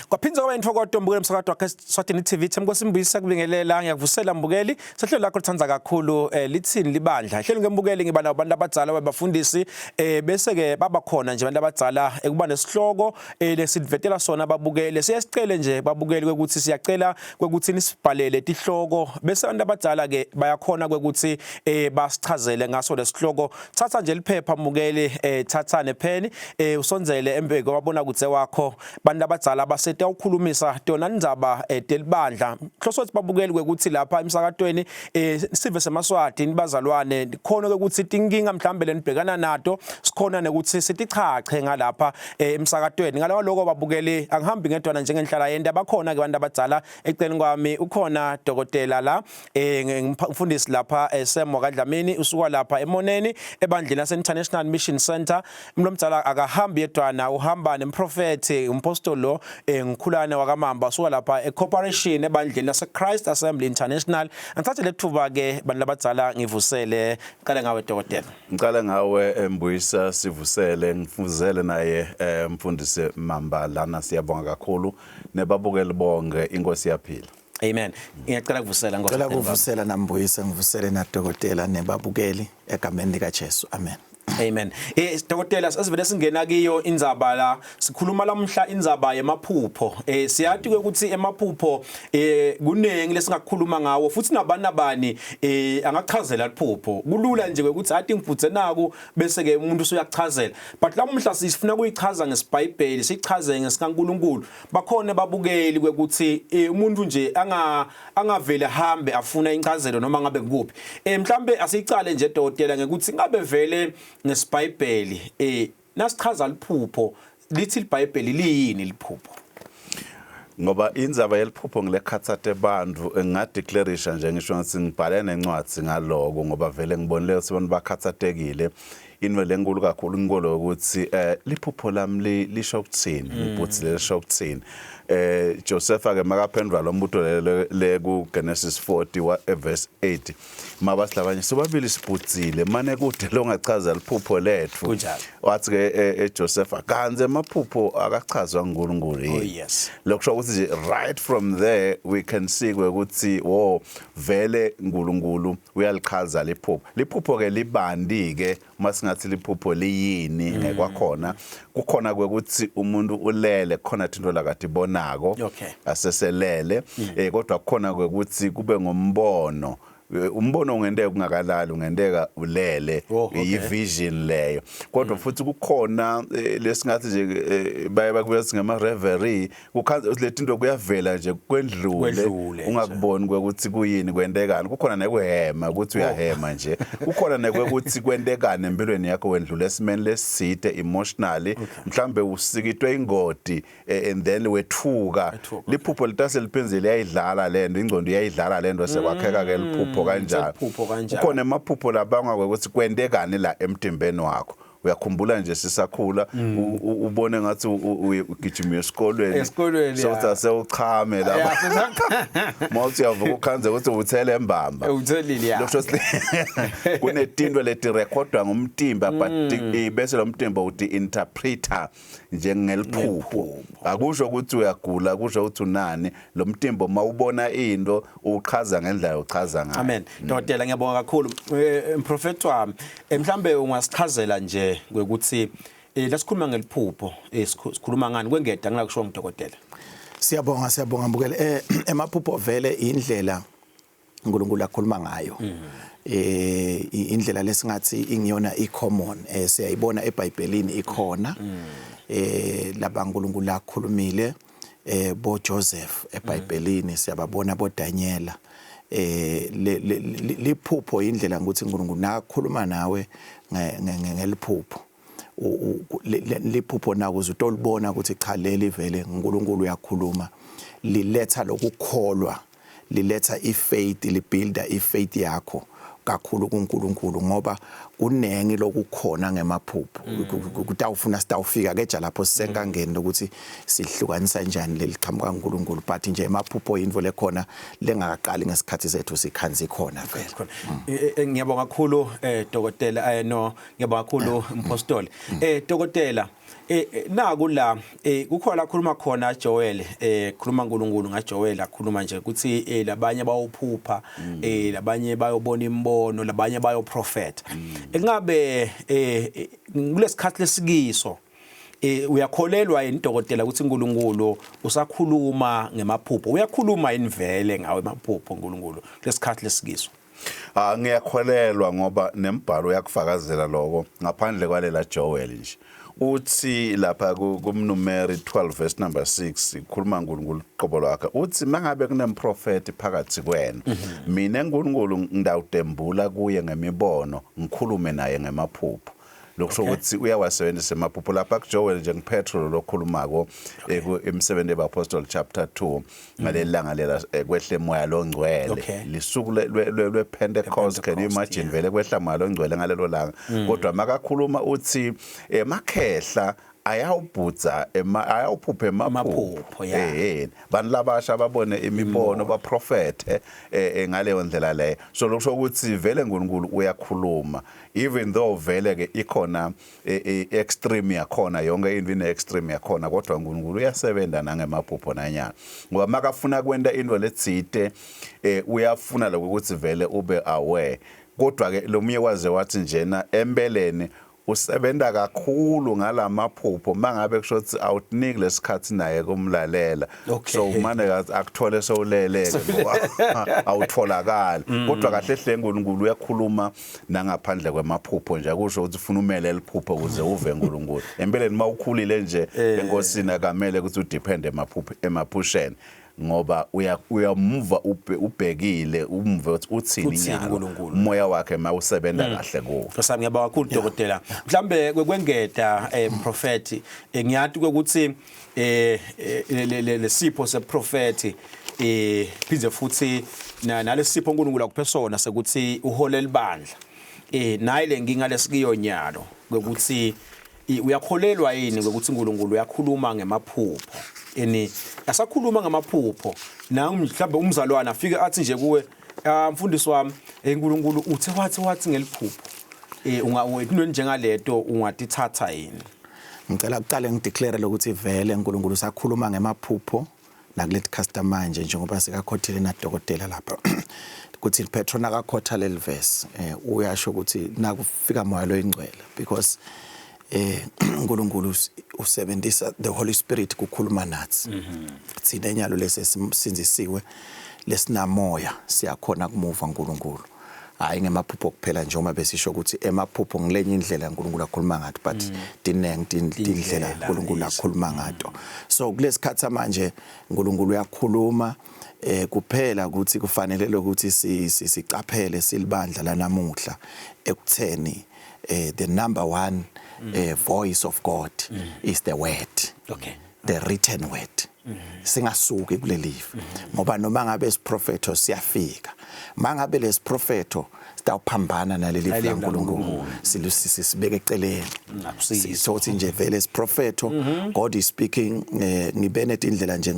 Kwaphindze kwaba intokoto mbukeli umsakazo wakhe Swatini TV. Themkosi Mbuyisa kubingelela, ngiyakuvusela mbukeli. Sehlelo lakho lithanda kakhulu lithini libandla. Hlelo ngembukeli ngiba nabo abantu abadzala babafundisi bese ke baba khona nje abantu abadzala ekuba nesihloko lesivetela sona babukele. Siyasicele nje babukeli ukuthi siyacela kwekuthi nisibhalele tihloko bese abantu abadzala ke bayakhona kwekuthi basichazele ngaso lesihloko. Thatha nje liphepha mbukeli, thatha nepheni, usondzele embeke wabona kutse wakho. Bantu abadzala basete ukhulumisa tona indzaba telibandla. Hloso ukuthi babukeli kwekuthi lapha emsakatweni sive semaSwati nibazalwane khona ukuthi tinkinga mhlambe lenibhekana nato sikhona nekuthi sitichache ngalapha emsakatweni. Ngalawa lokho babukeli angihambi ngedwana njengenhlala yenta, bakhona ke abantu abadzala eceleni kwami. Ukhona dokotela la, ngimfundisi lapha Sam wakaDlamini, usuka lapha eMoneni ebandleni lase International Mission Center. Umlomdzala akahambi yedwana, uhamba nemprofethi umpostoli lo ngikhulane wakaMamba, usuka lapha eCorporation ebandleni lase Christ Assembly International. Angithathe lethuba ke bantu labadzala ngivusele, qale ngawe dokotela. Ngicala ngawe Mbuyisa, sivusele ngifuzele naye mfundisi Mamba lana. Siyabonga kakhulu nebabukeli bonke, inkosi yaphila. Amen. Ngiyacela kuvusela Nkosi. Cela kuvusela nambuyisa, ngivusele nadokotela nebabukeli egameni lika Jesu. Amen. Amen. Dokotela, sesivele singena kiyo indzaba la. Sikhuluma lamhla indzaba yemaphupho. Siyati ukuthi emaphupho kunengi lesingakhuluma ngawo, futhi nabani bani angachazela liphupho. Kulula nje ukuthi athi ngibhudze naku bese ke umuntu usuyakuchazela. But lamuhla sifuna kuyichaza ngesibhayibheli, sichaze ngesikaNkuluNkulu. Bakhona babukeli kwekuthi umuntu nje angavele hambe afuna incazelo noma ngabe kuphi. Mhlambe asicale nje dokotela ngekuthi ngabe vele ngesibhayibheli nasichaza liphupho, lithi iBhayibheli liyini liphupho? Ngoba indzaba yeliphupho ngilekhathate bantu, ngingadeclarisha nje ngisho ngathi ngibhale nencwadi ngaloko, ngoba vele ngibonile ukuthi abantu bakhathatekile. Into lenkulu kakhulu inkolo ukuthi liphupho lami lisho ukuthini, ngibhuthi lisho ukuthini. Joseph ke makaphendula lo mbuto le ku Genesis 40 wa verse 8, mabasi labanye sobabili sibhudzile mane kude lo ngachaza liphupho lethu. Kunjalo. Wathi ke eJoseph, kanze emaphupho akachazwa nguNkulunkulu. Oh yes. Lokusho ukuthi nje right from there we can see ukuthi wo vele uNkulunkulu uyalichaza liphupho. Liphupho ke libandi ke, uma singathi liphupho liyini ngekwakhona, kukhona kwekuthi umuntu ulele, kukhona thinto lakade ibonako aseselele, kodwa kukhona kwekuthi kube ngombono. Umbono ungenteka ungakalali, ungenteka ulele. I-vision leyo. Kodwa futhi kukhona lesingathi nje baye bakubuya ngama reverie, kukhanze letinto kuyavela nje kwendlule, Kwendlule nje. Ungakuboni kwekuthi kuyini kwentekani. Kukhona nekuhema, ukuthi uyahema nje. Kukhona nekwekuthi kwentekani empilweni yakho, wendlule esimeni lesitsite emotionally, mhlambe usikitwe ingodi and then wethuka. Wethuka. Liphupho litase liphinze liyayidlala lento, ingcondo iyayidlala lento, sekwakheka ke liphupho kanjalo. Seliphupho kanjalo. Kukhona emaphupho labangwa kwekuthi kwentekani la emtimbeni wakho. Uyakhumbula nje sisakhula ubone ngathi ugijima esikolweni, Esikolweni, sokuthi asewuchame lapha, mawuthi uyavuka ukhanze ukuthi uthele embamba. Uthelile ya. Lokusho ukuthi kunetinto letirekhodwa ngumtimba, but bese lo mtimba uti interpreter njengeliphupho. Akusho ukuthi uyagula, akusho ukuthi unani lo mtimba mawubona into uchaza ngendlela uchaza ngayo. Amen. Dokotela, ngiyabonga kakhulu. Mprofeti wami, mhlambe ungasichazela nje kwekuthi lasikhuluma ngeliphupho, sikhuluma ngani kwengeda ngilakusho ngidokotela. Siyabonga, siyabonga mbukeli. Emaphupho vele indlela uNkulunkulu akhuluma ngayo. Indlela lesingathi ingiyona icommon, siyayibona eBhayibhelini ikhona. Laba uNkulunkulu akhulumile bo Joseph eBhayibhelini, siyababona bo Daniela. Liphupho indlela ukuthi uNkulunkulu nakhuluma nawe ngeliphupho, liphupho nakuze utolibona ukuthi cha, leli vele uNkulunkulu uyakhuluma, liletha lokukholwa, liletha ifaith, libuilda ifaith yakho kakhulu kuNkulunkulu, ngoba Kunengi lokukhona ngemaphupho kutawufuna sitawufika keja lapho sisenkangeni ukuthi sihlukanisa njani leli qhamuka uNkulunkulu, but nje emaphupho into lekhona lengakaqali ngesikhathi sethu sikhanzi khona vele. Khona. Ngiyabonga kakhulu, dokotela, no, ngiyabonga kakhulu, mpostoli. Dokotela, naku la kukhona la khuluma khona Joel, khuluma uNkulunkulu ngaJoel, akhuluma nje ukuthi labanye bayophupha, labanye bayobona imbono, labanye bayoprofeta. Engabe kulesikhathi lesikiso uyakholelwa yini, dokotela, ukuthi uNkulunkulu usakhuluma ngemaphupho? Uyakhuluma yini vele ngawe emaphupho uNkulunkulu kulesikhathi lesikiso? Ah, ngiyakholelwa ngoba nembhalo uyakufakazela lokho ngaphandle kwalela Joel nje. Uthi lapha kumnumeri 12 verse number 6, ikhuluma uNkulunkulu qobo lwakhe, uthi mangabe kunemprofeti phakathi kwenu, mina uNkulunkulu ngidawudembula kuye ngemibono, ngikhulume naye ngemaphupho. Lokusho ukuthi uyawasebenzisa emaphupho. Lapha kuJoel nje nguPetro lokhulumako emsebenzini yeApostle chapter 2 ngaleli langa lela kwehle moya longcwele, lisuku lwePentecost. Can you imagine? Vele kwehla moya longcwele ngalelo langa, kodwa makakhuluma uthi emakhehla ayawubhudza ayawuphupha emaphupho. Amaphupho, yeah. Bantu labasha babone imibono, baprofethe ngaleyo ndlela leyo. So lokusho ukuthi vele uNkulunkulu uyakhuluma, even though vele ke ikhona extreme yakhona, yonke into ine extreme yakhona, kodwa uNkulunkulu uyasebenza nangemaphupho nanyana, ngoba makafuna kwenta into letsite uyafuna lokho ukuthi vele ube aware. Kodwa ke lo munye waze wathi njena empeleni usebenza kakhulu ngalamaphupho mangabe kusho ukuthi awutiniki lesikhathi naye kumlalela. So umane kathi akuthole sewulele ke ngoba awutholakali, kodwa kahle hle uNkulunkulu uyakhuluma nangaphandle kwemaphupho nje. Akusho ukuthi ufuna umele liphupho ukuze uve uNkulunkulu. Empeleni mawukhulile nje enkosini, akamele ukuthi udepend emaphupho emaphusheni, ngoba uyamuva ubhekile umve ukuthi uthini Uthini nyalo uNkulunkulu. Umoya wakhe mawusebenza kahle kuwo. Nkosi, ngiyabonga kakhulu, dokotela. Mhlambe kwengeta, prophet, ngiyati ukuthi lesipho seprofeti phindze futhi nalesipho uNkulunkulu akuphe sona sekuthi uhole libandla. Nayi le nkinga lesikiyo nyalo ukuthi uyakholelwa yini ukuthi uNkulunkulu uyakhuluma ngemaphupho? Eni asakhuluma ngamaphupho na mhlawumbe umzalwane afike athi nje kuwe, "Ah, mfundisi wami, uNkulunkulu uthe wathi wathi ngeliphupho." Unga into njengaleto ungatithatha yini? Ngicela kuqale ngideclare lokuthi vele uNkulunkulu usakhuluma ngemaphupho nakulethi customer manje, njengoba sikakhothile nadokotela lapha ukuthi Petro nakakhotha leli verse uyasho ukuthi nakufika moya loyingcwele, because uNkulunkulu usebenzisa the Holy Spirit kukhuluma nathi. Thina enyalo lesesinzisiwe, lesinamoya, siyakhona kumuva uNkulunkulu, hayi ngemaphupho kuphela, njengoba besisho ukuthi emaphupho ngilenye indlela uNkulunkulu akhuluma ngathi, but dinengi tindlela uNkulunkulu akhuluma ngato. So kulesikhathi manje uNkulunkulu uyakhuluma, kuphela ukuthi kufanele lokuthi sicaphele silibandla lanamuhla ekutheni the number one voice of God is the word, the written word. Singasuki kuleli live, ngoba noma ngabe isiprofetho siyafika, mangabe lesiprofetho sitawuphambana naleli live laNkulunkulu, silusisi sibeke eceleni. Akusizo. Sothi nje vele isiprofetho, God is speaking, ngibe netindlela nje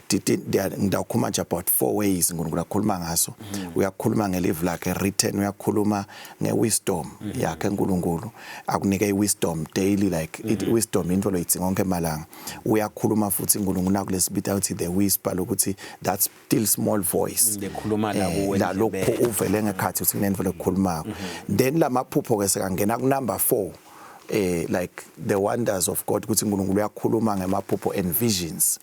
ngidawukhuluma nje about four ways uNkulunkulu akhuluma ngaso. Uyakhuluma ngelive lakhe written, uyakhuluma ngewisdom yakhe uNkulunkulu, akunike iwisdom daily, like it, wisdom into loyidzinga onke emalanga. Uyakhuluma futhi uNkulunkulu nakulesibita ukuthi the whisper, lokuthi that still small voice Lekhuluma la kuwe la lokhu endlebeni. Uvele ngekhathi uthi kunento lokukhulumako. Then lamaphupho ke sekangena ku number 4, like the wonders of God, ukuthi uNkulunkulu uyakhuluma ngemaphupho and visions.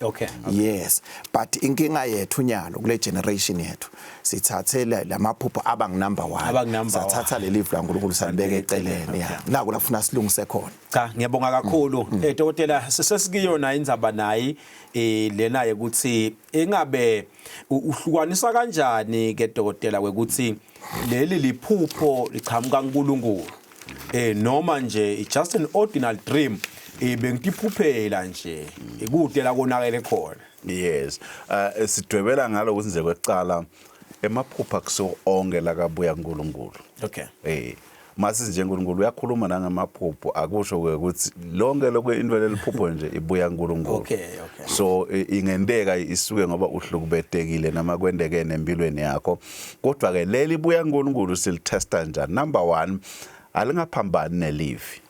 Yes, but inkinga yethu nyalo kule generation yethu, sithathe lamaphupho aba ngunumber 1, Aba ngu-number sathatha leli live laNkulunkulu salibeka eceleni. Yeah, naku lafuna silungise khona. Cha, ngiyabonga kakhulu. Dokotela, sesikuyona indzaba nayi lena yokuthi engabe uhlukanisa kanjani ke, dokotela, kwekuthi leli liphupho lichamuka kuNkulunkulu noma nje it's just an ordinary dream, bengitiphuphela nje, ikude la konakele khona? Yes, sidwebela ngalo ukuthi nje kwekucala emaphupha kuso onke lakabuya kuNkulunkulu. Mase nje uNkulunkulu uyakhuluma nangamaphupho, akusho ke ukuthi lonke lokho into leliphupho nje ibuya kuNkulunkulu. So ingenteka isuke ngoba uhlukubetekile noma kwendeke nempilweni yakho, kodwa ke leli buya kuNkulunkulu silitesta njani? Number 1, alingaphambani nelivi.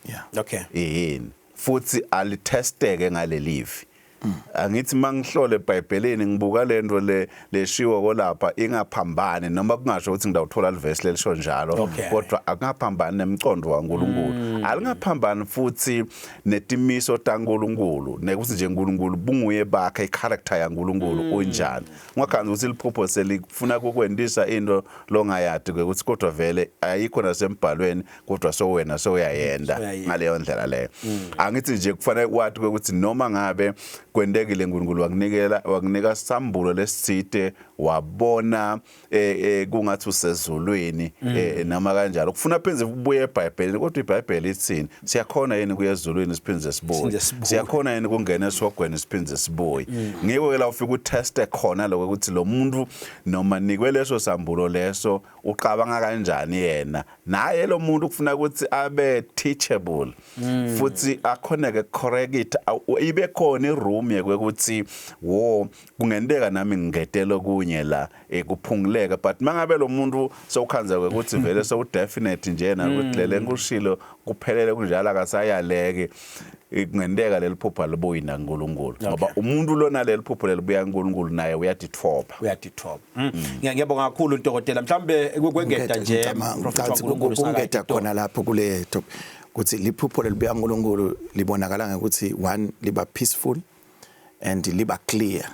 Yini futhi alitesteke ngalelivi. Angithi mangihlole eBhayibhelini ngibuka lento le leshiwo kolapha ingaphambani, noma kungasho ukuthi ngidawuthola livesi lelisho njalo, kodwa akungaphambani nemcondo waNkulunkulu, alingaphambani futhi netimiso taNkulunkulu, nekuthi nje uNkulunkulu bunguye bakhe, icharacter yaNkulunkulu unjani. Ungakhanzi ukuthi liphupho selifuna kukwendisa into longayadi ukuthi kodwa vele ayikho nasembhalweni, kodwa sowena sowuyayenda ngaleyo ndlela leyo. Angithi nje kufanele wathi ukuthi noma ngabe kwendekile uNkulunkulu wakunikela, wakunika sambulo lesithide, wabona kungathi usezulwini, noma kanjalo, kufuna phindze ubuye eBhayibhelini. Kodwa iBhayibheli ithini? Siyakhona yini kuya ezulwini siphindze sibuye? Siphindze sibuye. Siyakhona yini kungena esihogweni siphindze sibuye? Ngiko ke la ufika uteste khona lokho ukuthi lo muntu noma nikwe leso sambulo leso uqabanga kanjani yena. Naye lo muntu kufuna ukuthi abe teachable futhi akhoneke correct it, ibe khona iroom yekwekuthi wo kungenteka nami ngingetele kunye la, kuphunguleka. But mangabe lo muntu sewukhanza ukuthi vele sewu definite njena ukuthi lele ngikushilo kuphelele kunjalo, akasayaleki, kungenteka leli phupho alibuyi naNkulunkulu, ngoba umuntu lona leli phupho lelibuya kuNkulunkulu naye uyadithoba. Uyadithoba. Ngiyabonga kakhulu, dokotela. Mhlawumbe kwengeda nje, Prophet waNkulunkulu. Kungeda khona lapho kule top ukuthi liphupho lelibuya kuNkulunkulu libonakala ngokuthi, one, liba peaceful and liba clear,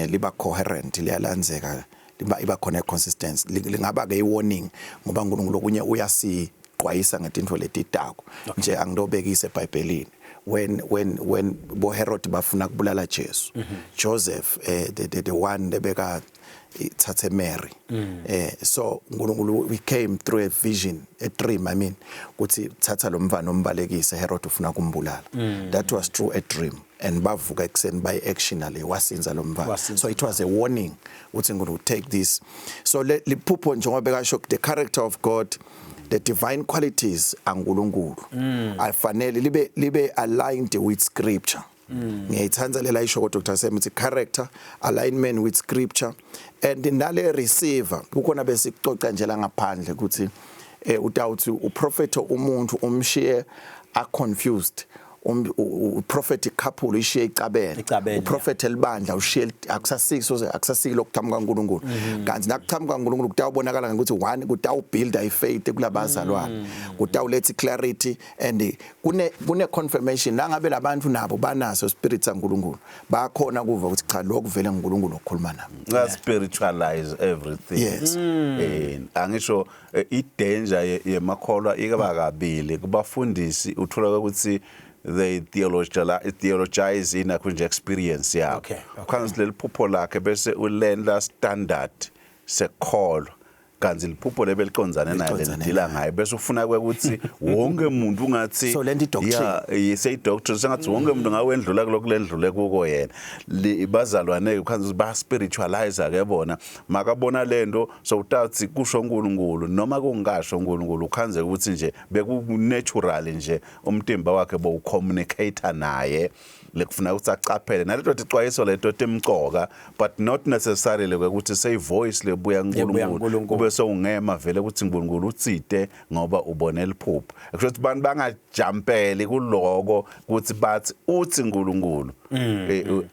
liba coherent, liyalandzeka, liba iba khona consistency. Lingaba ke i-warning, ngoba uNkulunkulu okunye uyasiqwayisa ngetintfo letitako nje. Angidobekise eBhayibhelini, when bo Herod bafuna kubulala Jesu, Joseph, the one lebeka ithathe Mary, so uNkulunkulu, we came through a vision, a dream, I mean, ukuthi thatha lo mfana ombalekise, Herod ufuna kumbulala. That was through a dream and bavuka ekseni by action le wasinza lo mfana. Wasinza. So it was a warning ukuthi uNkulunkulu take this. So le liphupho, njengoba bekasho, the character of God, the divine qualities aNkulunkulu, afanele libe aligned with scripture. Ngiyayithanda lela isho ko Dr Sam ukuthi character alignment with scripture and nale receiver. Kukhona besikucoca nje la ngaphandle ukuthi utawuthi uprofetho umuntu umshiye a confused, uprophet couple ishiye icabene, Icabene, uprophet elibandla ushiye akusasiki, akusasiki lokuqhamuka kaNkulunkulu. Kanti nakuqhamuka kaNkulunkulu kutawubonakala ngokuthi, one, kutawubuild ifaith kulabazalwane, kutawuletha clarity and kune confirmation nangabe labantu nabo banaso spirit saNkulunkulu, bakhona kuva ukuthi cha, lokhu vele nguNkulunkulu okhuluma nabo. Nga spiritualize everything. Angisho i-danger yemakholwa ikaba kabili kubafundisi, uthola ukuthi they theologize inakho nje experience yabo. Khansi leli phupho lakhe bese ulenda standard sekholwa, kanti liphupho lebelicondzane naye Licondzane lelidila ngaye, bese ufuna ukuthi wonke umuntu ungathi So lento i-doctrine. Yeah, seyi-doctrine, sengathi wonke umuntu ngawendlula kulokhu lendlule kuko yena. Bazalwane khanzi ba spiritualize ke bona, makabona lento sowutathi kusho uNkulunkulu noma kungasho uNkulunkulu, ukhanze ukuthi nje beku natural nje, umtimba wakhe bowucommunicate naye. Lekufuna ukuthi acaphele naleto ticwayiso leto timcoka, but not necessarily ukuthi say voice lebuya Lebuya kuNkulunkulu kuNkulunkulu. Kube sewungema vele ukuthi uNkulunkulu utsite ngoba ubone liphupho. Kusho ukuthi abantu bangajumpeli kuloko ukuthi bathi uthi uNkulunkulu.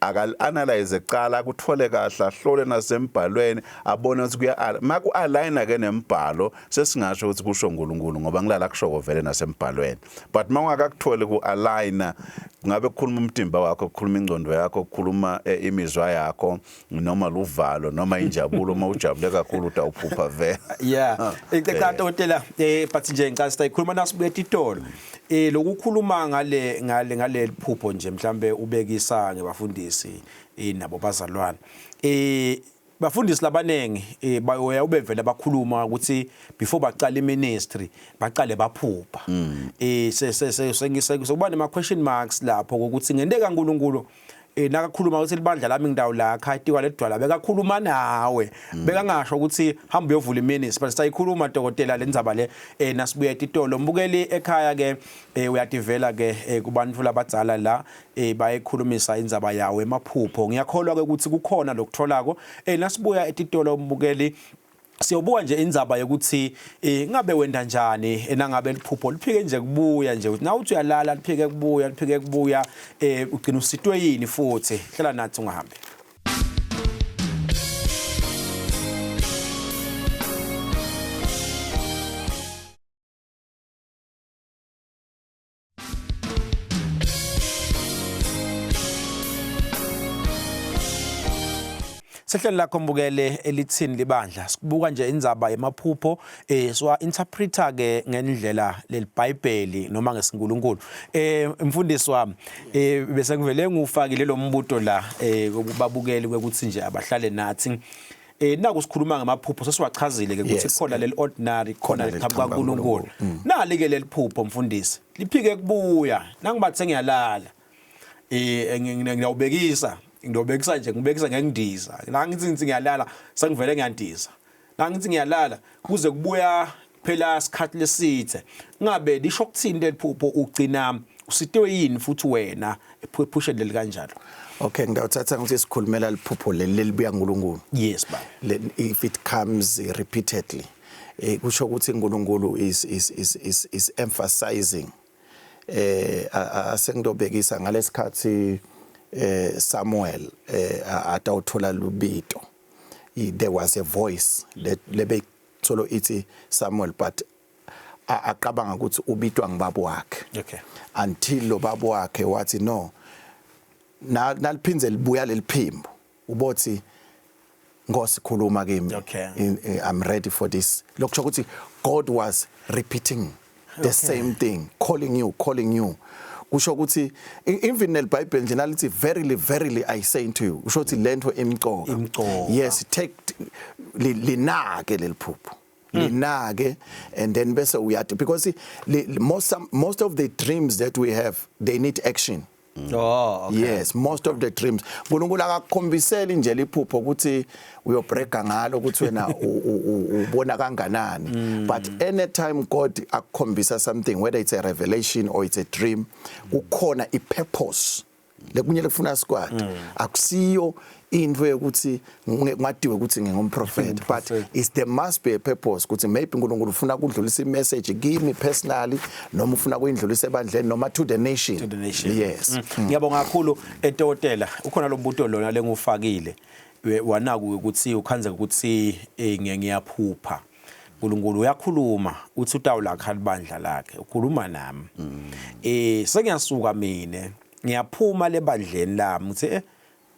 Akal analyze kuqala, kuthole kahle, ahlole nasembhalweni, abone ukuthi kuya maku align ke nembhalo, sesingasho ukuthi kusho uNkulunkulu ngoba ngilala kushoko vele nasembhalweni. But mawungakakutholi ku align, ngabe kukhuluma umtimba wakho, kukhuluma ingcondo yakho, kukhuluma imizwa yakho, noma luvalo noma injabulo, uma ujabule kakhulu utawuphupha vele. Yeah, cha dokotela, but nje ngicela siyikhuluma nasibuye etitolo, lokukhuluma ngale phupho nje, mhlambe ubekisa ngebafundisi, nabo bazalwane, bafundisi labanengi, bayoya ubevela bakhuluma ukuthi before baqala iministry baqale baphupha. Se se se sekuba nema question marks lapho ukuthi ngenteka uNkulunkulu. Nakakhuluma ukuthi libandla lami ngidawu lakha itikwa ledwala, bekakhuluma nawe, bekangasho ukuthi hamba uyovula iministry. But sayikhuluma, dokotela, lendzaba le nasibuya etitolo. Mbukeli ekhaya ke, uyativela ke kubantu labadzala la, bayikhulumisa indzaba yawo emaphupho. Ngiyakholwa ke ukuthi kukhona lokutholako. Nasibuya etitolo, mbukeli, siyobuka nje indzaba yokuthi ngabe wenda njani nangabe liphupho liphike nje kubuya nje, ukuthi nawuthi uyalala liphike kubuya, liphike kubuya, ugcina usitwe yini futhi. Hlala nathi, ungahambi. Sehlelo lakho, mbukele, elithini libandla. Sibuka nje indzaba yemaphupho, siwa interpreta ke ngendlela leliBhayibheli noma ngesiNkulunkulu. Mfundisi wami, bese ngivele ngufakile lo mbuto la kubabukeli kwekuthi nje abahlale nathi. Naku sikhuluma ngamaphupho, sesiwachazile ke ukuthi khona leli ordinary, khona liqhamuka kuNkulunkulu. Nali ke leli phupho, mfundisi, liphike kubuya nangibathe ngiyalala. Ngiyawubekisa, ngiyobekisa nje, ngibekisa ngendiza la, ngithi ngiyalala, sengivele ngiyandiza la, ngithi ngiyalala kuze kubuya phela isikhathi lesithe. Ngabe lisho ukuthini leli phupho? Ugcina usitiwe yini futhi wena ephusheni leli kanjalo? Okay, ngiyawuthatha ukuthi sikhulumela liphupho leli lelibuya kuNkulunkulu. Yes, baba. If it comes repeatedly, kusho ukuthi uNkulunkulu is emphasizing. Asengidobekisa ngalesikhathi Samuel atawuthola lubito, there was a voice lebe solo ithi Samuel, but aqabanga ukuthi ubitwa ngibaba wakhe until lo baba wakhe wathi no, naliphinze libuya leliphimbo, ubothi Nkosi, khuluma kimi. I'm ready for this. Lokusho ukuthi God was repeating the same thing, calling you, calling you. Kusho ukuthi even neliBhayibheli nje nalithi, "Verily, verily, I say unto you," kusho ukuthi lento imcoka. Imcoka. Yes, take linake leliphupho, linake, and then bese uyati, because most of the dreams that we have, they need action. Oh, okay. Yes, most of the dreams, uNkulunkulu akakukhombiseli nje liphupho ukuthi uyobrega ngalo ukuthi wena ubona kanganani, but anytime God akukhombisa something, whether it's a revelation or it's a dream, kukhona i-purpose lekunye lekufuna sikwati. Akusiyo into yokuthi ngadiwe ukuthi ngingumprofet, but it's there must be a purpose ukuthi maybe uNkulunkulu ufuna ukudlulisa imessage kimi personally, noma ufuna kuyindlulisa ebandleni, noma to the nation. To the nation. Yes. Ngiyabonga kakhulu, etotela. Ukhona lo mbuto lona lengufakile, wanaku ukuthi ukhanze ukuthi ngiyaphupha uNkulunkulu uyakhuluma, uthi utawulakha libandla lakhe, ukhuluma nami, sengiyasuka mina, ngiyaphuma lebandleni lami, uthi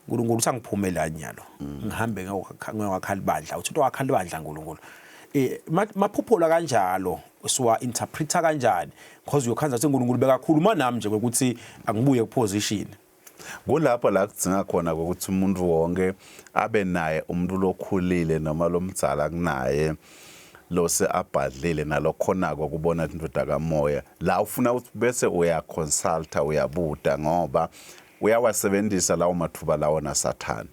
uNkulunkulu usangiphume la nyalo, ngihambe ngiyowakha libandla, uthi utawakha libandla uNkulunkulu. Maphupho la kanjalo siwa interpreta kanjani? Because uyokhanza ukuthi uNkulunkulu bekakhuluma nami nje ukuthi angibuye kuposition. Kulapho la kudzinga khona ukuthi umuntu wonke abe naye umuntu lokhulile noma lomdzala kunaye, lose abhadlile nalokhonako kubona indoda kamoya la ufuna ukuthi bese uyaconsulta, uyabuda, ngoba uyawasebenzisa lawo mathuba lawo naSathane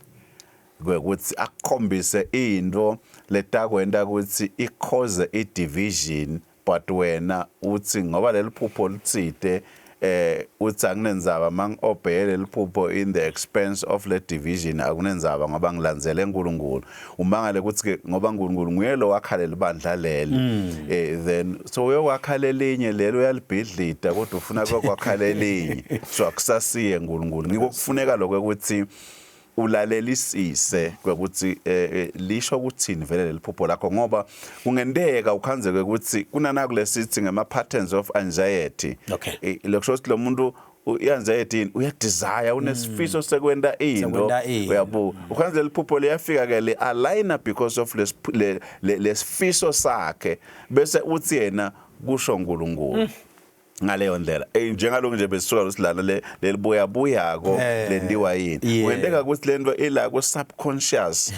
kwekuthi akukhombise into letakwenta ukuthi i-cause i-division, but wena uthi ngoba leli phupho litsite, uthi akunenzaba mangiobey leli phupho in the expense of le division, akunenzaba ngoba ngilandzele uNkulunkulu. Umangale ukuthi ke ngoba uNkulunkulu nguye lo wakhalela ibandla leli, then so uyokwakhala elinye lelo uyalibhidlida, kodwa ufuna kwakhala elinye, so akusasiye uNkulunkulu. Ngiko kufuneka lokho ukuthi ulalelisise kwekuthi lisho ukuthini vele leli phupho lakho, ngoba kungenteka ukhanzeke ukuthi kunana kulesithi ngama patterns of anxiety. Lokusho ukuthi lo muntu i-anxiety yini, uyadesire, unesifiso sekwenta into. Sekwenta into. Uyabu ukhanze leli phupho liyafika ke le aligna because of lesifiso sakhe, bese uthi yena kusho uNkulunkulu. Ngaleyo ndlela, njengalokhu nje besisuka losidlala le lelibuya buyako, lendiwa yini, wenteka ukuthi lento ila ku subconscious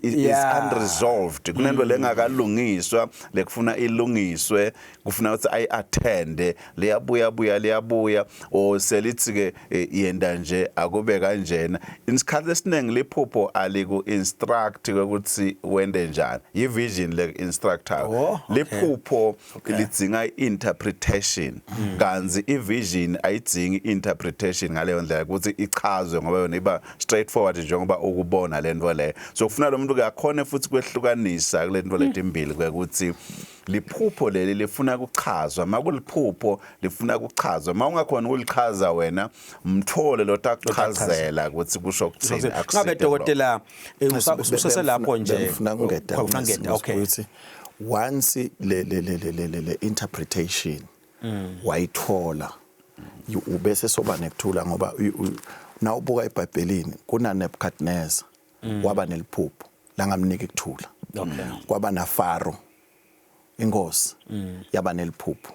is unresolved, kunento lengakalungiswa lekufuna ilungiswe, kufuna ukuthi ayi-attende. Liyabuya buya, liyabuya, or selithi ke yenda nje, akube kanjena. Isikhathi esiningi liphupho aliku instruct ukuthi wende njani, i-vision le instructor. Liphupho lidzinga i-interpretation, kanzi i-vision ayidzingi interpretation ngaleyo ndlela ukuthi ichazwe, ngoba yona iba straightforward njengoba ukubona lento leyo. So kufuna lo muntu ke akhone futhi kwehlukanisa kule nto letimbili, kwekuthi liphupho leli lifuna kuchazwa. Makuliphupho lifuna kuchazwa, mawungakhona ukulichaza wena, mthole lo takuchazela ukuthi kusho kuthini. Ngabe Akuside kuloko. Dokotela, usaselapho nje. Bengifuna ukungeta. Ufuna ukungeta, okay. Ukuthi once le interpretation wayithola, ubese soba nekuthula, ngoba nawubuka eBhayibhelini kuna Nebuchadnezzar waba neliphupho langamnika ukuthula. Kwaba na Pharaoh, inkosi yaba neliphupho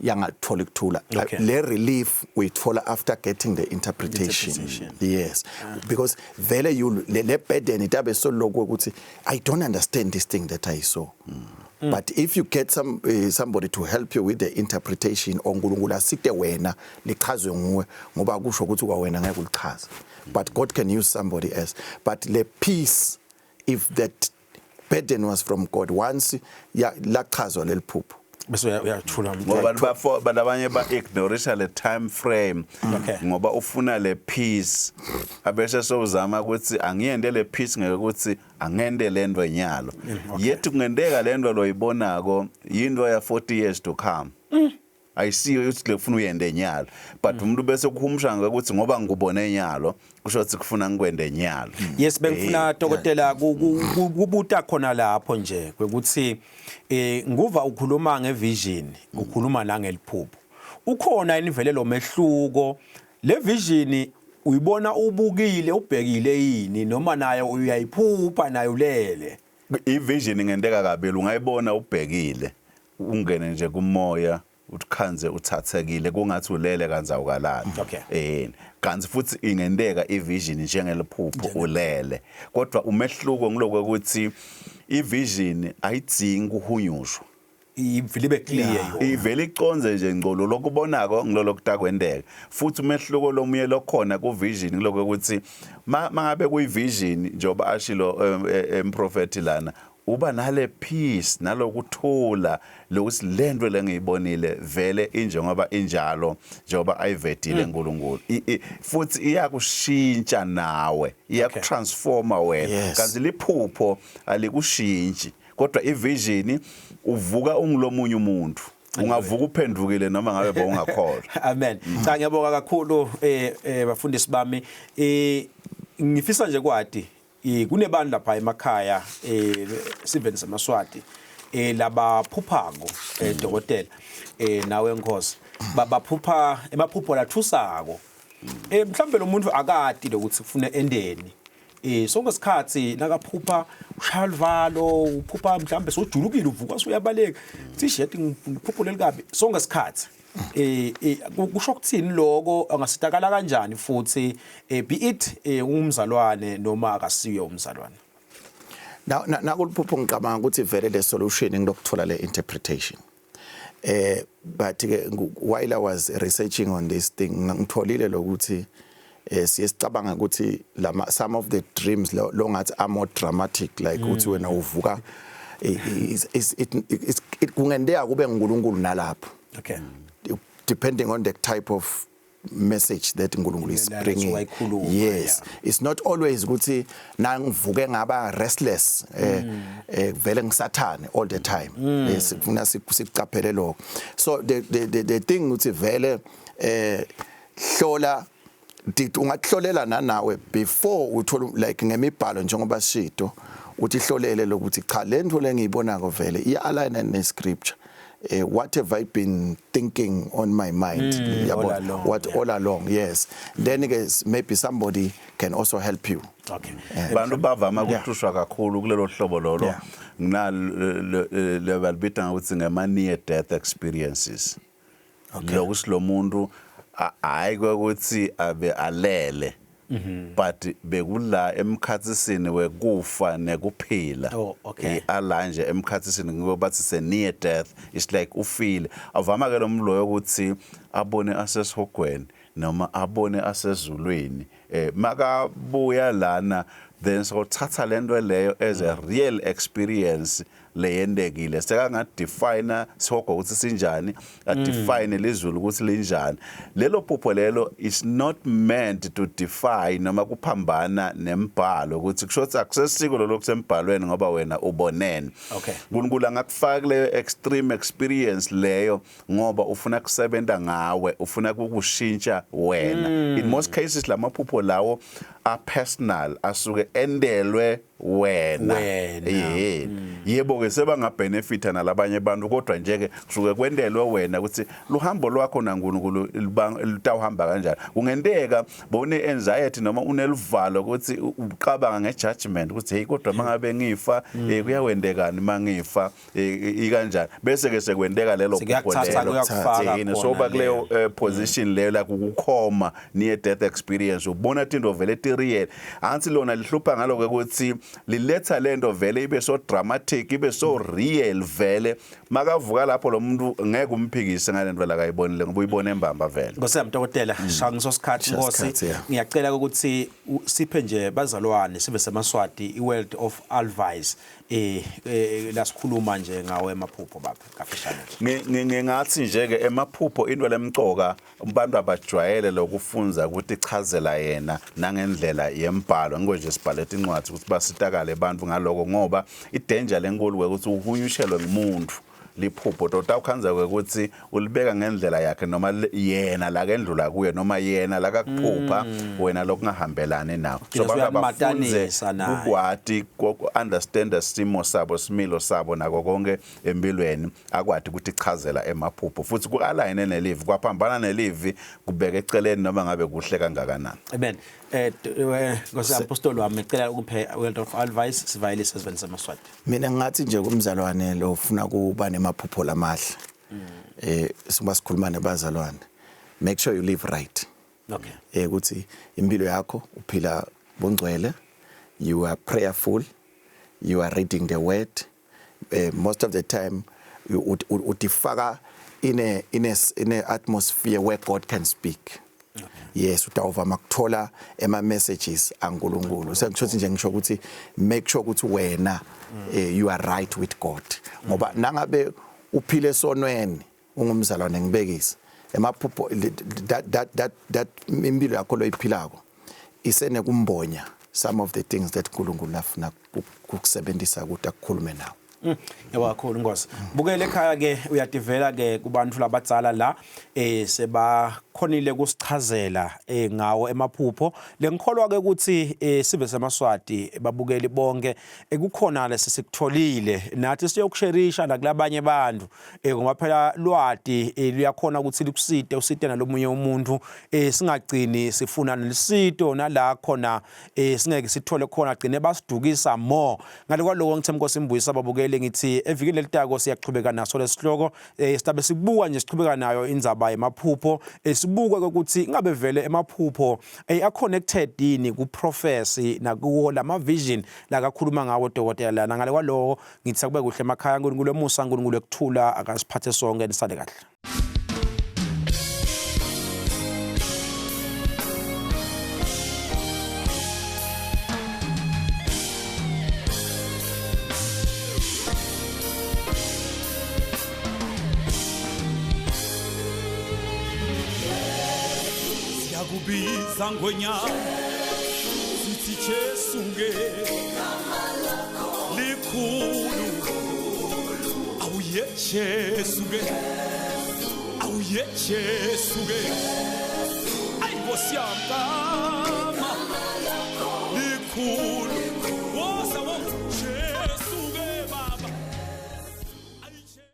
yangathola ukuthula. Le relief uyithola after getting the interpretation. Interpretation. Yes, because vele you le burden itabe soloko ukuthi I don't understand this thing that I saw. But if you get somebody to help you with the interpretation, or uNkulunkulu asite wena lichazwe nguwe, ngoba kusho ukuthi kwawena ngeke ulichaze, but God can use somebody else. But le peace, if that burden was from God, once ya lachazwa leliphupho, Bese uyathula. Ngoba abantu bafo labanye ba-ignorisha le time frame, ngoba ufuna le peace, abese sowuzama ukuthi angiyende le peace ngeke ukuthi angende lento nyalo, yet kungenteka lento loyibonako yinto ya 40 years to come, ayisiyo ukuthi lekufuna uyende nyalo, but umuntu bese kuhumusha ngokuthi ngoba ngikubone nyalo, kusho ukuthi kufuna ngikwende nyalo. Yes, bengifuna dokotela kubuta khona lapho nje ukuthi nguva ukhuluma ngevision, ukhuluma nangeliphupho, ukhona yini vele lo mehluko? Le vision uyibona ubukile, ubhekile yini, noma nayo uyayiphupha nayo ulele? I-vision ingenteka kabili. Ungayibona ubhekile, ungene nje kumoya, utkhanze uthathekile, kungathi ulele kanzi awukalali. Kanti futhi ingenteka i-vision njengeliphupho ulele, kodwa umehluko ngiloko ukuthi i-vision ayidzingi kuhunyushwa. Ivele ibe clear yona. Ivele iconze nje ngcolo, lokubonako ngilolo kutakwenteka. Futhi umehluko lomunye lokhona ku-vision ngiloko ukuthi mangabe kuyi-vision, njengoba ashilo emprofethi lana, uba nale peace nalokuthula lokuthi lento lengiyibonile vele injengoba injalo, njengoba ayivedile uNkulunkulu. Futhi iyakushintsha nawe, iyakutransforma wena. Kanti liphupho alikushintshi, kodwa ivision uvuka ungulomunye umuntu, ungavuka uphendukile noma ngabe bowungakholwa. Amen. Cha, ngiyabonga kakhulu, bafundisi bami. Ngifisa nje kwati kunebantu lapha emakhaya, siveni samaSwati, labaphuphako, dokotela, nawe Nkosi, baphupha emaphupho lathusako. Mhlambe lo muntu akati lokuthi kufuna endeni. Sonke isikhathi nakaphupha ushaya livalo, uphupha mhlambe sojulukile, uvuka usuyabaleka. Sithi ngiphupho lelikabi sonke isikhathi. Kusho ukuthini lokho? Angasitakala kanjani futhi, be it umzalwane noma akasiyo umzalwane? Now nakuliphupho ngicabanga ukuthi vele le solution ngilokuthola le interpretation. But ke while I was researching on this thing, ngitholile lokuthi siye sicabanga ukuthi lama some of the dreams lo ngathi are more dramatic, like ukuthi wena uvuka, is it kungenteka kube nguNkulunkulu nalapho, depending on the type of message that uNkulunkulu is Lena bringing. wayikhuluma, Yes, it's not always ukuthi nangivuke ngaba restless, vele ngisathane all the time. Yes, kufuna sikucaphele lokho. So the thing ukuthi vele hlola, ungahlolela nanawe before uthola, like ngemibhalo njengoba sishito, uthi hlolele lokuthi cha, lento lengiyibonako vele iya align ne scripture, what have I been thinking on my mind, yabo, all along, what yeah. all along, yes. Then ke maybe somebody can also help you. Bantu bavama ukuhlushwa kakhulu kulelo hlobo lolo. Nginalo lebalibita ngokuthi ngema near death experiences. Lokuthi lo muntu hayi ukuthi abe alele, but bekula emkhathisini wekufa nekuphila. Oh, okay. Ala nje emkhathisini, ngoba bathi se near death, it's like ufile. Avama ke lo muntu loyo ukuthi abone asesihogweni noma abone asezulwini. Makabuya lana, then sothatha lento leyo as a real experience leyendekile, sekangadefine sihogo ukuthi sinjani, adefine lizulu ukuthi linjani. Lelo phupho lelo is not meant to defy noma kuphambana nembhalo, ukuthi kusho ukuthi akusesiko lolo kusembhalweni ngoba wena ubonene. uNkulunkulu angakufaka kuleyo extreme experience leyo ngoba ufuna kusebenza ngawe, ufuna ukukushintsha wena. In most cases lamaphupho lawo are personal, asuke endelwe wena. Wena. Yebo ke, sebangabenefita nalabanye abantu, kodwa nje ke kusuke kwendelwe wena ukuthi luhambo lwakho naNkulunkulu lutawuhamba kanjani. Kungenteka bone anxiety noma uneluvalo ukuthi uqabanga ngejudgment ukuthi hey, kodwa mangabe ngifa, kuyawendekani mangifa, ikanjani, bese ke sekwenteka lelo phupho Sekuyakuthatha lelo. kuyakufaka Yini khona soba leyo. kuleyo position leyo la kukhoma near death experience, ubona into vele ti-real. Ansi lona lihlupha ngaloko ukuthi liletha lento vele ibe so dramatic, ibe so real vele. Makavuka lapho lo muntu ngeke umphikise ngalento la kayibonile, ngoba uyibone embamba vele. Nkosi yami dokotela, shaya ngiso sikhathi. Shaya Nkosi. isikhathi, yeah. Ngiyacela ukuthi siphe nje bazalwane sibe semaSwati i-word of advice lasikhuluma nje ngawe emaphupho, baba, kafishane nje. Ngingathi nje ke emaphupho into lemcoka, abantu abajwayele lokufunza ukuthi ichazela yena nangendlela yembhalo. Ngiko nje sibhale incwadi ukuthi basitakale abantu ngaloko, ngoba idanger lenkulu ukuthi uhunyushelwe ngumuntu liphupho, totawukhanza ukuthi ulibeka ngendlela yakhe noma yena la kendlula kuye noma yena la kakuphupha wena lokungahambelani nawo. Gcina So abantu abafunze usuyakumatanisa naye. ukwati understand simo sabo, similo sabo, nako konke empilweni, akwati ukuthi ichazela emaphupho futhi ku-align nelivi, kwaphambana nelivi kubeka eceleni noma ngabe kuhle kangakanani. Amen. Nkosi apostoli wami, ngicela ukuphe word of advice, sivayelise esiveni semaSwati. Mina ngathi nje kumzalwane lo ufuna kuba nemaphupho lamahle, siba sikhuluma nebazalwane, make sure you live right. Ukuthi impilo yakho uphila bongcwele, you are prayerful, you are reading the word most of the time, you utifaka in a atmosphere where God can speak. Yes, utawuvama kuthola ema messages aNkulunkulu. Sengisho ukuthi nje, ngisho ukuthi make sure ukuthi wena you are right with God, ngoba nangabe uphile esonweni ungumzalwane, ngibekise emaphupho that impilo yakho loyiphilako isenekumbonya some of the things that uNkulunkulu afuna kukusebenzisa ukuthi akukhulume nawe. Yebo kakhulu Nkosi. Bukele ekhaya ke, uyativela ke kubantu labatsala la sebakhonile kusichazela ngawo emaphupho. Lengikholwa ke ukuthi sibe semaSwati, babukeli bonke, kukhona lesikutholile nathi siyokusherisha nakulabanye abantu, ngoba phela lwati luyakhona ukuthi likusite, usite nalomunye umuntu. Singagcini sifuna nelisito nala khona singeke sithole khona, gcine basidukisa more. Ngale kwaloko ngithi Nkosi imbuyisa babukeli, ngithi evikini lelitako siyachubeka naso lesihloko, sitabe sibuka nje, sichubeka nayo indzaba yemaphupho, sibuke ukuthi ngabe vele emaphupho aconnected yini ku prophecy nakuwo lama vision la kakhuluma ngawo dokotela lana. Ngale kwaloko ngithi akube kuhle emakhaya. uNkulunkulu emusa, uNkulunkulu ekuthula akasiphathe sonke, nisale kahle. Siyakubiza ngonyaka, sithi Jesu ke likhulu. Awuye Jesu ke, awuye Jesu ke, ayi Nkosi yami, gama likhulu.